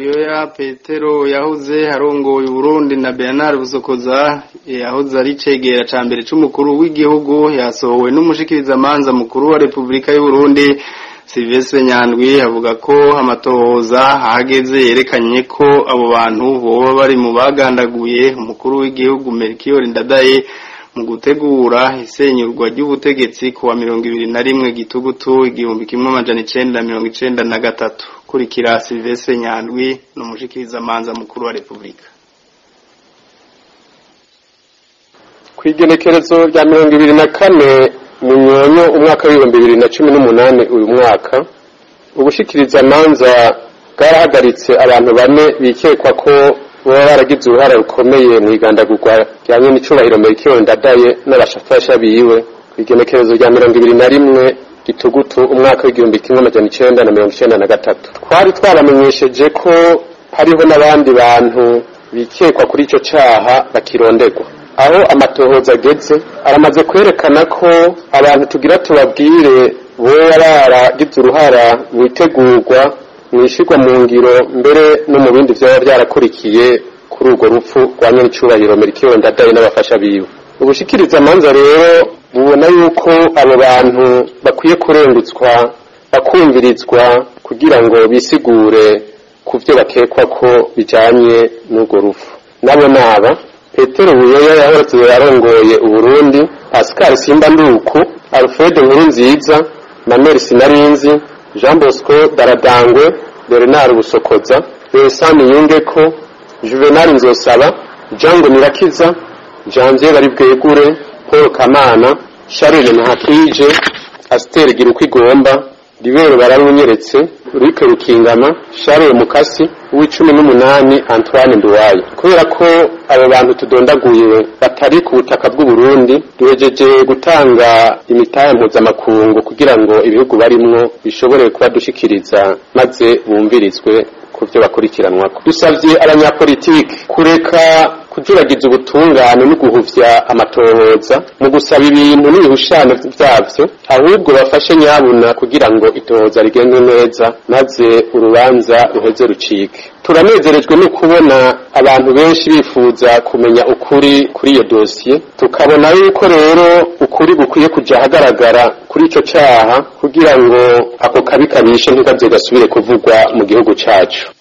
Buyoya Petero yahoze arongoye Burundi na Bernard Busokoza yahoze ari cegera ca mbere c'umukuru w'igihugu yasohowe n'umushikirizamanza mukuru wa Republika y'u Burundi Sylvestre Nyandwi avuga ko amatohoza ahageze yerekanye ko abo bantu boba bari mu bagandaguye umukuru w'igihugu Melchior Ndadaye mu gutegura isenyurwa ry'ubutegetsi kuwa 21 gitugutu 1993. Kurikira Sylvestre Nyandwi n'umushikirizamanza mukuru wa Republika. Kwigenekerezo rya 24 Munyonyo umwaka w'ibihumbi 2018 uyu mwaka, ubushikirizamanza bwarahagaritse abantu bane bikekwa ko baba baragize uruhara rukomeye mu igandagurwa rya nyenicubahiro Melchior Ndadaye n'abashafasha biwe kw'igenekerezo rya 21 gitugutu umwaka w'1993. Twari twaramenyesheje ko hariho n'abandi bantu bikekwa kuri ico caha bakironderwa. Aho amatohoza ageze aramaze kwerekana ko abantu tugira tubabwire boba baragize uruhara mu itegurwa, mu ishirwa mu ngiro, mbere no mu bindi vyoba vyarakurikiye kuri urwo rupfu rwa nyenicubahiro Melchior Ndadaye n'abafasha biwe. Ubushikirizamanza rero bubona yuko abo bantu bakwiye kurengutswa bakumvirizwa kugira ngo bisigure ku vyo bakekwa ko bijanye n'urwo rupfu. Nabo naba Petero Buyoya yahoze arongoye Uburundi, Pascal Simbanduku, Alfred Nkurunziza, Manuel Sinarinzi, Jean Bosco Baradangwe, Bernard Busokoza, Vincent Niyungeko, Juvenal Nzosaba, Jango Nirakiza, Janvier Baribwegure, Paul Kamana, Charles Ntakije, Aster Girukwigomba, Ribero Bararunyeretse, Rike Rukingama, Charles Mukasi, uw'icumi n'umunani Antoine Nduwayo. Kubera ko abo bantu tudondaguye batari ku butaka bw'u Burundi, duhejeje gutanga imitahe mpuzamakungu kugira ngo ibihugu barimwo bishobore kubadushikiriza maze bumvirizwe ku byo bakurikiranwako. Dusavye abanyapolitiki kureka kujuragiza ubutungane no guhuvya amatohoza mu gusaba ibintu n'ibihushano vyavyo, ahubwo bafashe nyabuna kugira ngo itohoza rigende neza maze urubanza ruheze rucike. Turanezerejwe no kubona abantu benshi bifuza kumenya ukuri kuri iyo dosiye, tukabona yuko rero ukuri gukwiye kuja ahagaragara kuri ico caha kugira ngo ako kabi kabishe ntikaze gasubire kuvugwa mu gihugu cacu.